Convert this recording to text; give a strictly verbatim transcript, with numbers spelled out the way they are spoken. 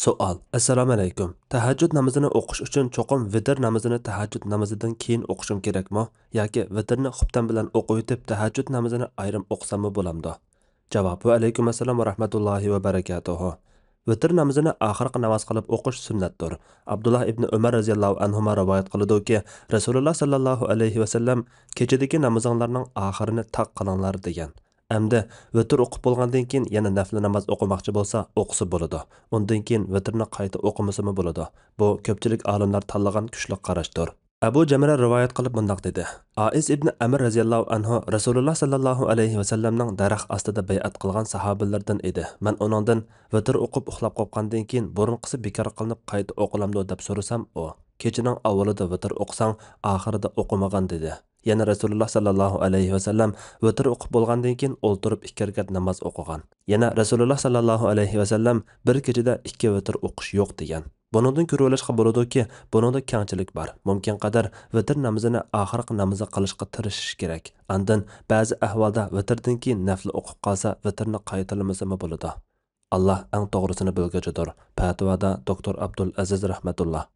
سوئال: ئەسسالامۇئەلەيكۇم. تەھەججۇد نامىزىنى ئوقۇش ئۈچۈن چوقۇم ۋىتىر نامىزىنى تەھەججۇد نامىزىدىن كېيىن ئوقۇشۇم كېرەكمۇ؟ ياكى ۋىتىرنى خۇپتەن بىلەن ئوقۇۋېتىپ، تەھەججۇد نامىزىنى ئايرىم ئوقۇساممۇ بولامدۇ؟ جاۋاب: ۋەئەلەيكۇم ئەسسالام ۋە رەھمەتۇللاھى ۋە بەرەكاتۇھۇ. ۋىتىر نامىزىنى ئاخىرقى ناماز قىلىپ ئوقۇش سۈننەتتۇر. ئابدۇللا ئىبنى ئۆمەر رەزىياللاھۇ ئەنھۇما رىۋايەت قىلىدۇكى، رەسۇلۇللا ساللاللاھۇ ئەلەيھى ۋەسەللەم: «كېچىدىكى نامىزىڭلارنىڭ ئاخىرىنى تاق قىلىڭلار» دېگەن. ئەمدى ۋىتىر ئوقۇپ بولغاندىن كېيىن يەنە نەپلە ناماز ئوقۇماقچى بولسا ئوقۇسا بولىدۇ. ئۇندىن كېيىن ۋىتىرنى قايتا ئوقۇمىسىمۇ بولىدۇ. بۇ كۆپچىلىك ئالىملار تاللىغان كۈچلۈك قاراشتۇر. ئەبۇ جەمرە رىۋايەت قىلىپ مۇنداق دېدى: ئائىس ئىبنى ئەمىر رەزىياللاھۇ ئەنھۇ رەسۇلۇللا ساللاللاھۇ ئەلەيھى ۋەسەللەمنىڭ دەرەخ ئاستىدا بەيئەت قىلغان ساھابىلىرىدىن ئىدى. مەن ئۇنىڭدىن ۋىتىر ئوقۇپ ئۇخلاپ قاپقاندىن كېيىن بۇرۇنقىسى بىكار قىلىنىپ قايتا ئوقۇلامدۇ دەپ سورىسام، ئۇ: «كېچىنىڭ ئاۋۋىلىدا ۋىتىر ئوقۇساڭ، ئاخىرىدا ئوقۇمىغىن» دېدى. يەنە رەسۇلۇللا ساللاللاھۇ ئەلەيھى ۋەسەللەم ۋىتىر ئوقۇپ بولغاندىن كېيىن ئولتۇرۇپ ئىككى رەكەت ناماز ئوقۇغان. يەنە رەسۇلۇللا ساللاللاھۇ ئەلەيھى ۋەسەللەم بىر كېچىدە ئىككى ۋىتىر ئوقۇش يوق دېگەن. بۇنىڭدىن كۆرۈۋېلىشقا بولىدۇكى، بۇنىڭدا كەڭچىلىك بار. مۇمكىن قەدەر ۋىتىر نامىزىنى ئاخىرقى نامىزى قىلىشقا تىرىشىش كېرەك. ئاندىن بەزى ئەھۋالدا ۋىتىردىن كېيىن نەپلە ئوقۇپ قالسا، ۋىتىرنى قايتىلىمىسىمۇ بولىدۇ. ئاللا ئەڭ توغرىسىنى بىلگۈچىدۇر. پەتىۋادا دوكتور ئابدۇل ئەزىز رەھمەتۇللا.